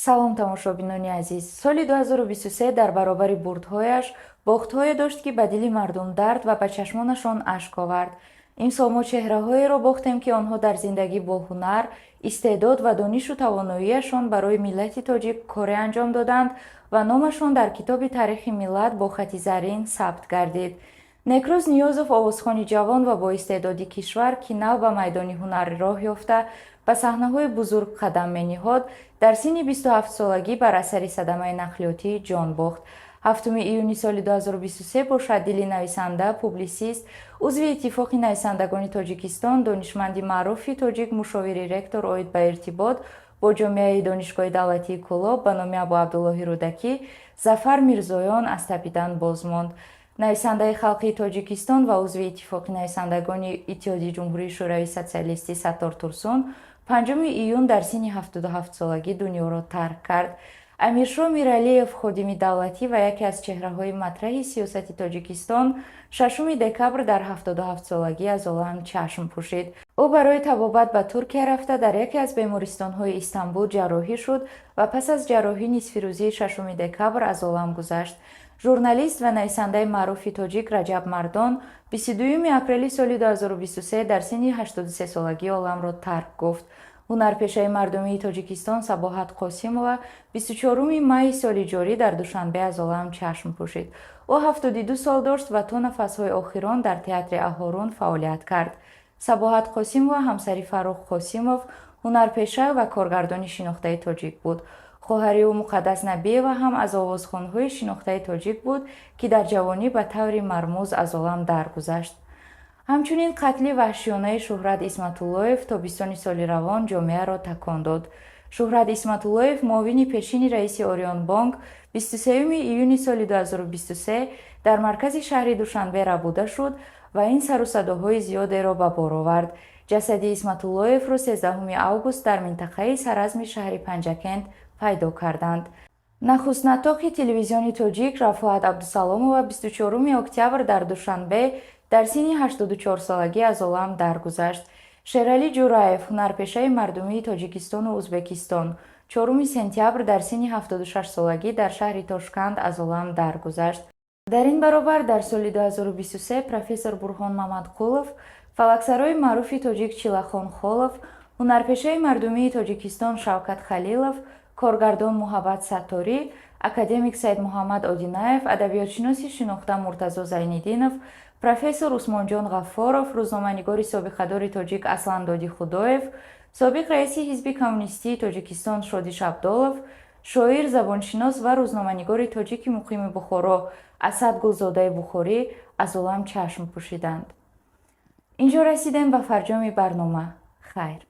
Салом, тамошобинони азиз. Соли 2023 дар баробари бурдҳояш бохтҳое дошт, ки ба дили мардум дард ва ба чашмонашон ашк овард. Имсол мо чеҳраҳоеро бохтем, ки онҳо дар зиндагӣ бо ҳунар, истеъдод ва донишу тавоноияшон барои миллати тоҷик коре анҷом доданд ва номашон дар китоби таърихи миллат бо хати зарин сабт гардид. Некрӯз Ниёзов, овозхони ҷавон ва боистеъдоди кишвар, ки нав ба майдони ҳунар роҳ ёфта, ба саҳнаҳои бузург қадам мениҳод, дар синни 27-солагӣ бар асари садамаи нақлиётӣ ҷон бохт. 7 июни соли 2023 бошад, дили нависанда, публисист, узви Иттифоқи нависандагони Тоҷикистон, донишманди маъруфи тоҷик, мушовири ректор оид ба иртибот бо ҷомеаи Донишгоҳи давлатии Кӯлоб ба номи Абу Абдуллоҳи Рӯдакӣ Зафар Мирзоён аз тапидан боз монд. Нависандаи халқии Тоҷикистон ва узви Иттифоқи нависандагони Иттиҳоди Ҷумҳурии Шӯравии Социалистӣ Саттор Турсун 5 июн дар синни 77-солагӣ дунёро тарк кард. Амиршо Миралиев, ходими давлатӣ ва яке аз чеҳраҳои матраҳи сиёсати Тоҷикистон, 6 декабр дар 77-солагӣ аз олам чашм пӯшид. Ӯ барои табобат ба Туркия рафта, дар яке аз бемористонҳои Истанбул ҷарроҳӣ шуд ва пас аз ҷарроҳӣ нисфирӯзии 6 декабр аз олам гузашт. Журналист ва нависандаи маъруфи тоҷик Раҷаб Мардон 22 апрели соли 2023 дар синни 83-солагӣ оламро тарк гуфт. Ҳунарпешаи мардумии Тоҷикистон Сабоҳат Қосимова 24 майи соли ҷорӣ дар Душанбе аз олам чашм пӯшид. Ӯ 72 сол дошт ва то нафасҳои охирон дар театри Аҳорун фаъолият кард. Сабоҳат Қосимова ҳамсари Фаррух Қосимов, ҳунарпеша ва коргардони шинохтаи тоҷик буд. Хоҳари ӯ Муқаддас Набиева ҳам аз овозхонҳои шинохтаи тоҷик буд, ки дар ҷавонӣ ба таври мармуз аз олам даргузашт. Ҳамчунин қатли ваҳшиёнаи Шӯҳрат Исматуллоев тобистони соли равон ҷомеаро такон дод. Шӯҳрат Исматуллоев, муовини пешини раиси Ориёнбонк, 23 июни соли 2023 дар маркази шаҳри Душанбе рабуда шуд ва ин сару садоҳои зиёдеро ба бор овард. Ҷасади Исматуллоевро 13 август дар минтақаи Саразми шаҳри Панҷакент пайдо карданд. Нахустнатоқи телевизиони тоҷик Рафоат Абдусаломова 24 октябр дар Душанбе дар синни 84-солагӣ аз олам даргузашт. Шералӣ Ҷураев, ҳунарпешаи мардумии Тоҷикистону Ӯзбекистон, 4 сентябр дар синни 76-солагӣ дар шаҳри Тошканд аз олам даргузашт. Дар ин баробар дар соли 2023 профессор Бурҳон Мамадқулов, фалаксарои маъруфи тоҷик Чилахон Холов, ҳунарпешаи мардумии Тоҷикистон Шавкат Халилов, коргардон Муҳаббат Сатторӣ, академик Саидмуҳаммад Одинаев, адабиётшиноси шинохта Муртазо Зайниддинов, профессор Усмонҷон Ғаффоров, рӯзноманигори собиқадори тоҷик Аслан Додихудоев, собиқ раиси Ҳизби коммунистии Тоҷикистон Шоди Шабдолов, шоир, забоншинос ва рӯзноманигори тоҷики муқими Бухоро Асад Гулзодаи Бухорӣ аз олам чашм пӯшиданд. Инҷо расидем ба фарҷоми барнома. Хайр.